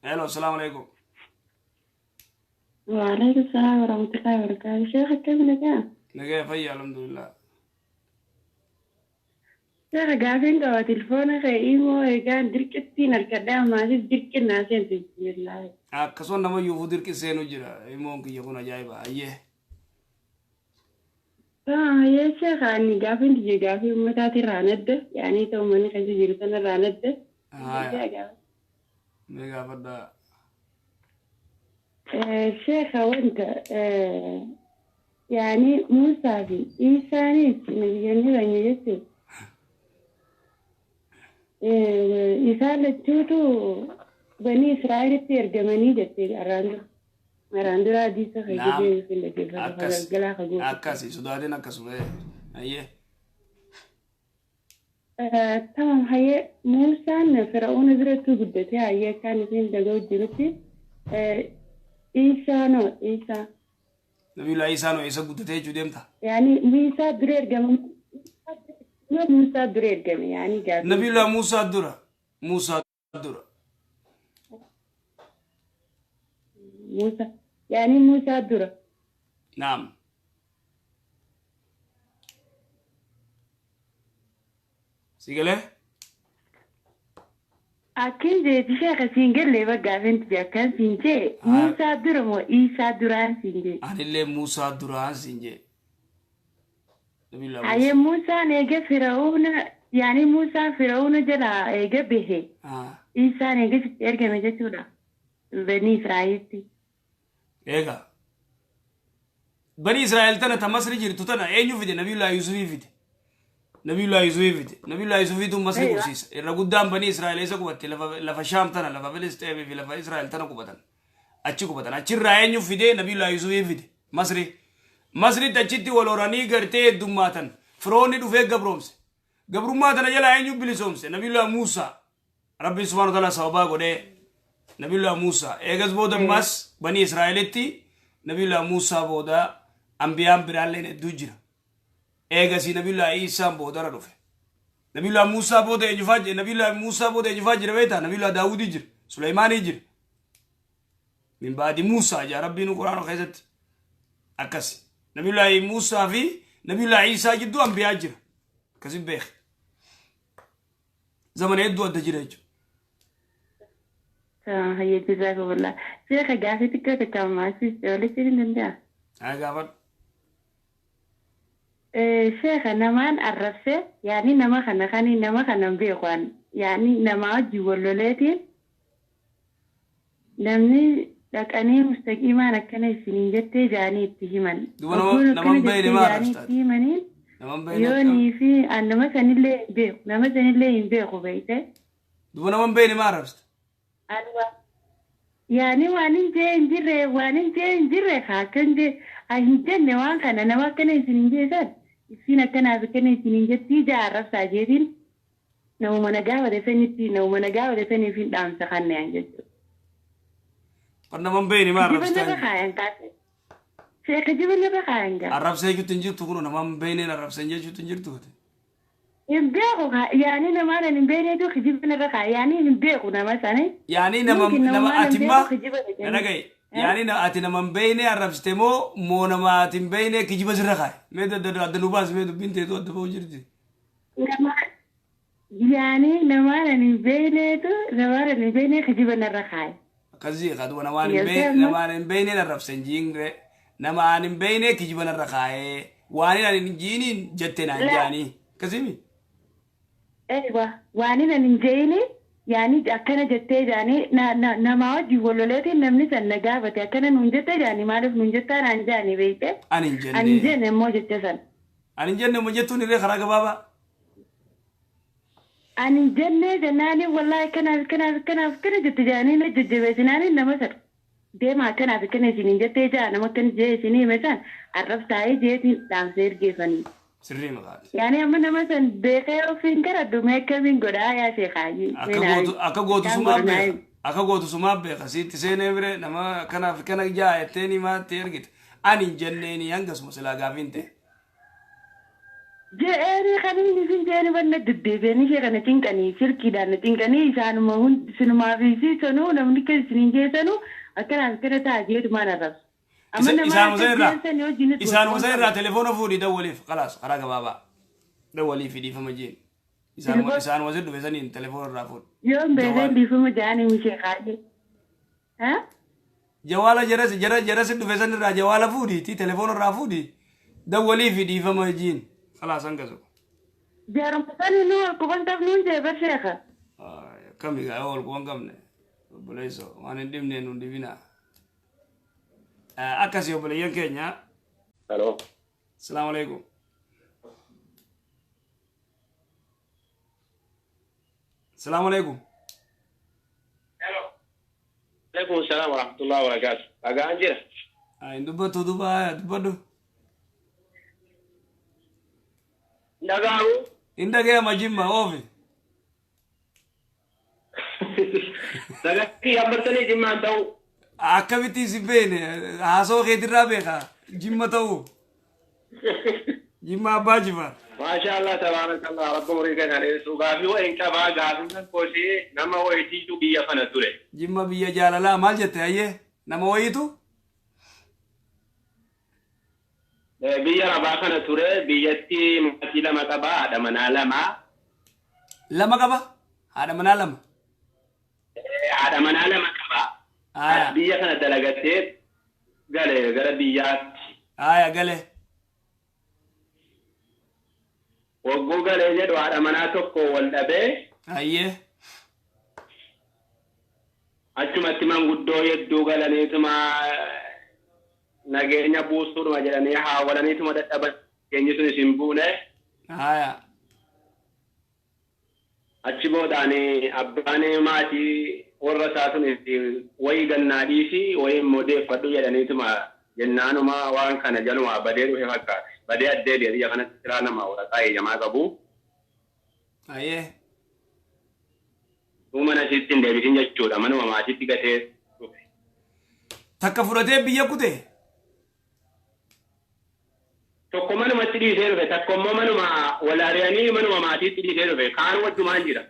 Hello, assalaamu alaikum. وعليكم السلام ورحمة الله وبركاته. شيخ كيف نجا؟ Nagaya fayya, alhamdulillah. شيخ قاعدين قوا تلفون خي إيمو كان دركتين الكلام ما زي درك الناس بسم الله. Akkasuma nama yuufuu dirqi seenu jira. Imoon kiyya kun ajaa'iba. Ayyee. آه يا شيخ أني قاعدين تجي قاعدين متاتي راند يعني تو ماني خزي جرتنا راند. Haya. Mee gaafadhaa. شيخ وانت يعني موسى في إيسانيس نبيني بني يسوع isaan lachuutu banii Israa'elitti ergamanii jette araan dura. Araan dura hadiisa Naam. fayyadee fi dhaggeeffata Akkas. galgalaa kagootu. Akkasi sodaatiin akkasuma. Ayyee. Tamam hayyee Muusaan Fir'auna biratti guddatee hayyee akkaan isiin dhaga'u jirutti Iisaa noo Iisaa. Nabiyullaa Iisaa noo eessa guddatee jechuu deemta? Yaani Muusaa dura ergame Muusaa dura ergame yaani gaaffii. Nabiyullaa Muusaa dura. Muusaa dura. Muusaa yaani Muusaa dura. Naam. Si galee? Akkin jeeti sheekha siin galle baggaafin tije akkan siin jee Muusaa dura moo Iisaa duraan siin jee. Anillee Muusaa duraan siin jee. Nabiyullaa Hayyee Muusaa. Muusaan eega Fir'auna yaani Muusaan Fir'auna jalaa eega bahe Iisaan eega sitti ergame jechuudha. Banii Israa'elitti. Egaa. Bani Israa'el tana ta Masri jirtu tana eenyu fide? Nabiyullaa Yusufii fide. Nabiyullaa Yusufii fide. Nabiyullaa Yusufiitu Masri qubsiisa. Irra guddaan bani Israa'el eessa qubatte? Lafa Shaam tana, lafa Filisxeemii fi lafa Israa'el tana qubatan. Achi qubatan. Achirraa eenyu fide? Nabiyullaa Yusufii fide. Masri. Masritti achitti wal horanii gartee heddummaatan. Firoonni dhufee gabroomse. Gabrummaa tana jalaa eenyu bilisoomse? Nabiyullaa Muusaa. Rabbiin subhaanahu wa ta'ala sababaa godhee Nabiyullaa Muusaa. Eegas booda ammas bani Israa'elitti Nabiyullaa Muusaa booda ambiyaan biraalleen hedduu jira. Eegasii Nabiyullaa Iisaan boodara dhufe. Nabiyullaa Muusaa booda eenyufaa jira? Nabiyullaa Muusaa booda eenyufaa jira beektaa? Nabiyullaa Daawudii jira. Suleymaanii jira. Min baadi Muusaa jaa Rabbiin Quraana keessatti. Akkas. Nabiyullaa Muusaa fi Nabiyullaa Iisaa jidduu ambiyaa jira. Akkasin beek. Zamana hedduu adda jira jechuudha. Hayyee jazaakumullah. Sheekha gaafii xiqqoo takka ammaas walitti hin danda'a. Haa gaafadhu. Sheekha namaan arrabsee yaani nama kana kani nama kana hin beeku an yaani namaa wajjin wal loleetiin namni dhaqanii mustaqiimaan akkana isiniin jettee jaanii itti himan. Duuba nama Ogguun nama akkana hin beekne jettee maa jaanii arrabsitaati? itti himaniin Nama hin beekne akkam? yoonii fi an nama sanillee hin beeku nama sanillee hin beeku beekte. Duuba nama hin beekne maa arrabsita? An yaani waan hin jee hin jirre waan hin jee hin jirre haa akkan jee haa hin jenne waan kana nama akkana isin hin jeesan isiin akkanaaf akkana isin hin jettii jaa arrabsaa jeetiin namuma na gaafate sanitti namuma na gaafate saniif hin dhaamsa kanneen jechuudha. Kan nama hin beekne maa Kijiba arrabsitaa narra hin kaayan kaase. See kijiba narra kaayan gaa. Arrabsee jechuutti hin jirtu kun nama hin beekneen arrabseen jechuutti hin jirtu. Hin beeku yaani namaan ani hin beekneetu kijiba narra kaaya yaani hin beeku nama sani. Yaani nama Mumkin nama namumaan hin ati ma beeku kijiba na dhaqanii. dhagaye. Yaani ati nama hin beekne arrabsite moo nama ati hin beekne kijiba sirra kaaye? Mee adda nu baasi mee dubbiin teetu adda ba'uu jirti. Nama yaani namaan ani hin beekneetu namaan ani hin beekne kijiba narra kaaya. Akkasii kaduma namaan hin Galtee beekne amma namaan hin beekne arrabse hin jiingre nama ani hin beekne kijiba narra kaayee waan ani hin jiiniin jette naan La jaanii akkasii. Eewa waan inni hin jeeni yaani akkana jettee jaanii namaa wajjin wal loleetiin namni san na gaafate akkana nuun jettee jaanii maaliif nuun jettaa naan jaanii beekte Ani hin ani hin jenne. jenne immoo jette san. Ani hin jenne moo jettuun illee karaa gabaabaa. Ani hin jenne jennaani wallaahi akkanaaf akkanaaf akkanaaf akkana jette jaanii na jajjabeessinaani nama san deema akkanaaf akkana isiniin jettee jaa nama akkana jee isinii hime san arrabsaa'ee jeetiin dhaamsee ergeeffanii. Sirrii maqaati. Yaani amma nama san beekee ofiin gara mee akkamiin godhaa yaa sheekaayyii Akka mee naa gootu akka gootu isaan sumaaf godhu naa beeka. himi. Akka gootu sumaaf beeka. Siitti seenee bire nama kanaaf kana jaa jettee ni maatti ergite. Ani hin jenneeni hangasuma silaa gaafiin ta'e. Je'eeni kan inni isin je'eeni banna deddeebi'anii ishee kana cinqanii silkiidhaan na cinqanii isaanuma hundi sinumaa fi isii sanuu namni akka isiniin jeesanuu akkanaaf akkana ta'a jeetumaan arrabsa. Amma Isa- nama Isaanuma akka san irraa jeesanii hojiinis wal isaanuma san quban irraa qabu. telefoona fuudhii dawwaliif khalaas karaa gabaabaa dawwaliif dhiifama jeen. Isaanuma Telefoon isaanuma si dhufe saniin telefoona irraa fuudhi. yoon beekeen Jawaal dhiifama ja'anii mishee kaayee. Ha? Jawaala jara jara jara si dhufe san irraa jawaala fuudhiiti telefoona irraa fuudhi dawwaliif dhiifama jiin. Khalaas hanga sun. Jaaruma sanii nu wal quban qabnuun jee bar sheekha. Akkami gaa yoo wal quban qabne obboleessoo waan hin dhibne nu hin dhibinaa. Akkasii obboleeyyan keenya. Hello. Salaamu alaikum. Salaamu alaikum. Alaikum salaam wa rahmatullahi wa barakatuh. Dhagaan jira. Hin dubbattu duuba dubbadhu. Dhagaamu. Hin dhagayama jimma oofi. Sagalii hambartanii jimmaan ta'u. Akkamitti isin beekne haasoo keetirraa beeka jimma ta'uu jimma abbaa jifaar. Maasha Allah tabaarakallah rabba umurii kana dheeressu. Gaafii wayiin qabaa gaafiin kan koosee nama wayitiitu biyya kana ture. Jimma biyya jaalalaa maal jette hayyee nama wayiitu Biyya rabaa kana ture biyyatti maatii lama qabaa haadha manaa lama. lama qaba haadha manaa lama. Haadha manaa lama qabaa. Aya Biyya kana dalagatee gale gara biyyaatti. aya gale Wagguu galee jedhu haadha manaa tokko wal dhabee hayyee achumatti manguddoo hedduu galaniituma nageenya buusuudhuma jedhanii haawwalaniituma dadhaban nageenyi sun isin buune aya achi boodaan abbaan maatii warra isaa sun wayii gannaa dhiisi wayii immoo deeffadhu jedhaniituma jennaanuma waan kana jaluma badee dhufe fakkaate badee addee biyya kanatti siraa nama waraqaa eeyyamaa qabu hayyee mana isitti hin deebisin jechuudha manuma maatiitti gatee dhufe. Takka fudhatee biyya kute. Tokko manumatti dhiisee dhufe tokko immoo manuma walaariyanii manuma maatiitti dhiisee dhufe kaan wajjumaan jira.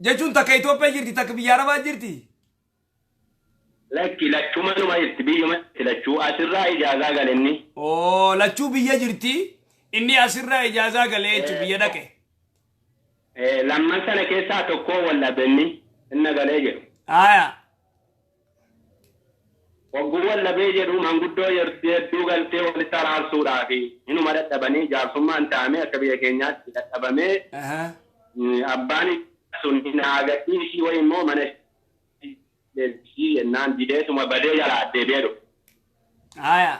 Jechuun takka Itoophiyaa jirti takka biyya Arabaa jirti. Lakki lachuu manuma jirti biyyuma jirti lachuu asirraa ijaazaa galenni. Oo lachuu biyya jirti inni asirraa ijaazaa galee jechuun biyya dhaqe. Lamman sana keessaa tokko wal dhabenni inna galee jedhu. Aya Wagguu wal dhabee jedhu manguddoo hedduu galtee walitti araarsuudhaaf inuma dadhabanii jaarsummaan taa'amee akka biyya keenyaatti dadhabamee abbaan sun hin haagadhii ishii wayi immoo mana ishii jennaan dideetuma badee jalaa deebi'ee dhufe. Aya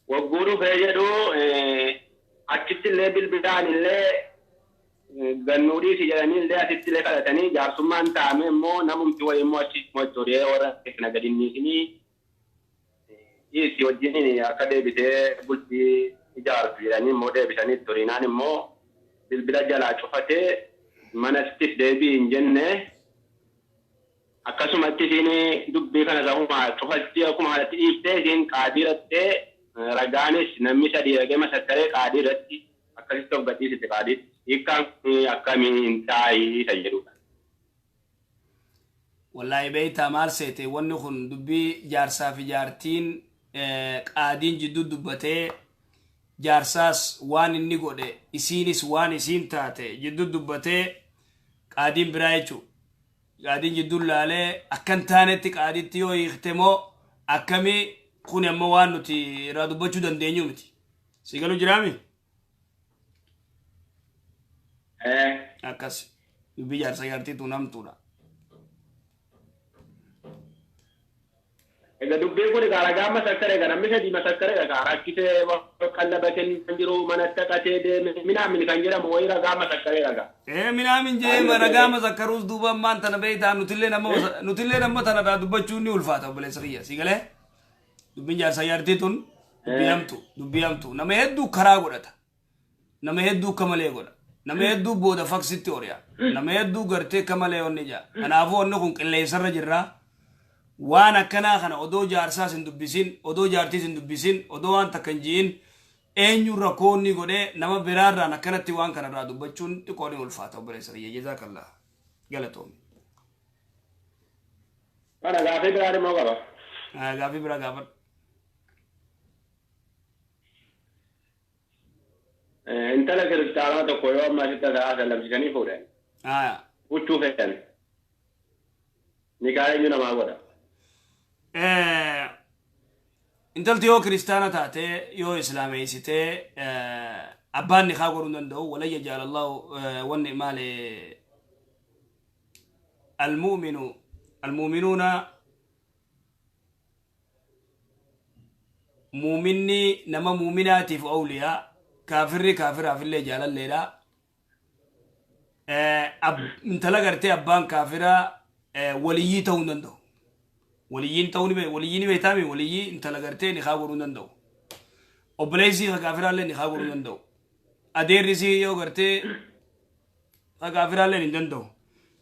Wagguu dhufee jedhu achitti illee bilbilaan illee gannuu dhiisi jedhanii illee asitti illee kadhatanii jaarsummaan taa'amee immoo namumti wayi immoo achi mochoree warra kana gadi dhiisinii dhiisi wajjin akka deebisee bultii ijaartu jedhanii immoo deebisanii turinaan immoo bilbila jalaa cufatee manattis deebii hin jenne akkasumatti isiin dubbii kana sahuma cufatti akkuma haadhatti dhiiftee isiin qaadiirattee ragaanis namni sadii ragee masakkaree qaadiirratti akkasitti of gadhiisite qaadiitti hiikkaan akkamiin hin taa'ii isa jedhudha. Wallaahi beeytaa maal seete wanni kun dubbii jaarsaa fi jaartiin qaadiin jidduu dubbatee jaarsaas waan inni godhe isiinis waan isiin taate jidduu dubbatee qaadiin biraa jechuu qaadiin jidduu laalee akkan taanetti qaadiitti yoo hiikte moo akkamii kun ammoo waan nuti irraa dubbachuu dandeenyu miti. Si galuu jiraami? Akkas dubbii jaarsa jaartii tun hamtuudha. Egaa dubbiin kun egaa ragaa masakkare egaa namni sadii masakkare egaa rakkisee qallaba kennan jiru manatti haqatee deeme minaamin kan jedhamu wayii ragaa masakkare ragaa. Minaamin jee ragaa masakkaruus duuba ammaan tana beektaa nutillee nama tana irraa dubbachuun ni ulfaata obboleessa kiyya si galee dubbiin jaarsa jaartii tun dubbii hamtu dubbii hamtu nama hedduu karaa godhata nama hedduu akka malee godha nama hedduu booda faksitti horiya nama hedduu gartee akka malee onni jaa kanaafuu onni kun qilleensarra jirraa. Waan akkanaa kana odoo jaarsaas hin dubbisin, odoo jaartiis hin dubbisin, odoo waan takka hin ji'in eenyu rakkoonni godhee nama biraarraan akkanatti waan kanarraa dubbachuun xiqqoo ni ulfaata obboleessa kiyya. Jazaakallaa, galatoomi. Kana gaafii biraan immoo qaba. Gaafii biraa gaafadhu. Intala kiristaanaa tokko yoo amma asitti taa'aa sallamsiisanii fuudhan. Huccuu fedhan. Nikaa eenyu namaa godha? Intalti yoo kiristaana taate, yoo islaameessitee, abbaan nikaa godhuu hin danda'u. Walayya jaalallahu wanni maali, almu'minu almu'minuuna, muuminni nama muuminaatiif awliyaa, kaafirri kaafiraaf illee jaalalleedha. Intala gartee abbaan kaafiraa waliyyii ta'uu hin danda'u. Waliyyiin ta'uu ni waliyyii ni beektaami, waliyyii intala gartee nikaa godhuu hin danda'u. Obboleessi ka kaafiraallee nikaa godhuu hin danda'u. Adeerrisi yoo gartee ka kaafiraallee hin danda'u.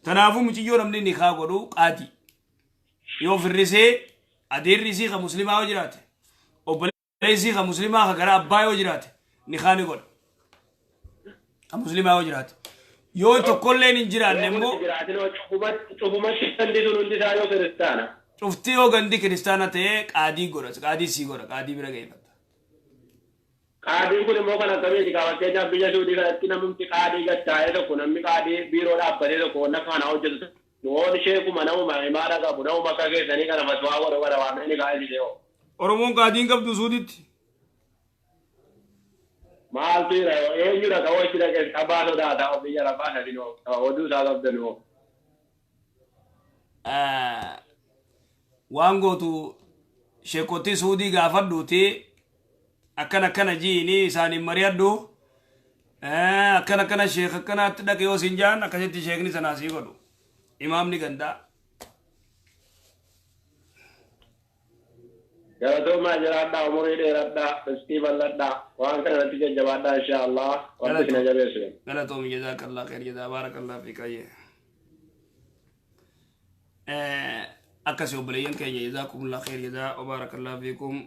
Kanaafuu muciyyoo namni nikaa godhu qaadii. Yoo firrisee adeerrisi ka muslimaa yoo jiraate, obboleessi ka muslimaa ka gara abbaa yoo jiraate, nikaa ni godha. Ka muslimaa yoo jiraate. Yoo tokkolleen hin jiraanne immoo Cufumatti gandi sun hundi isaa yoo kiristaana. Cufti yoo gandi kiristaana ta'ee qaadii godha, qaadii sii godha, qaadii bira geeffata. Qaadiin kun immoo kan akkamiiti? Kaa fakkeenyaaf biyya Suudii kanatti namumti qaadii gattaa'ee tokko, namni qaadii biiroo dhaabbatee tokko wanna kana hojjetu, yoon sheekuma namuma imaana qabu, namuma akka keessanii kana fatwaa godhu kana waan inni kaa'ee hoo. Oromoon qaadiin qabdu Suuditti. Maaltu jira? Eenyudha ka wachi dhaqee qabaa sodaata biyya lafaa sadinoo oduu isaa qabdanoo? Waan gootu sheekotii Suudii gaafadhuuti, akkana akkana jiini isaaniin mari'adhu, akkana akkana sheek akkanaatti dhaqe yoo siin jaan, akkasitti sheekni sanaa sii godhu, imaamni gandaa. Galatoomaa, jiraadhaa, umurii dheeradhaa, riskii bal'adhaa, waan kana irratti jajjabaadhaa, insha Allah. Wanti isin jabeessu. Galatoomi, jazakallah khair, jazaa baarakallah fi qayyee. Akkasi obboleeyyan keenya, jazaakumullah khair jazaa wa baarakallah fiikum.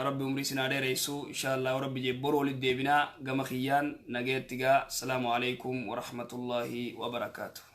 Rabbi umrii isin haa dheeressu, insha Allah. Rabbi jee boru walitti deebinaa. Gama kiyyaan nageetti gaa. Asalaamu alaikum wa rahmatullahi wa barakaatuh.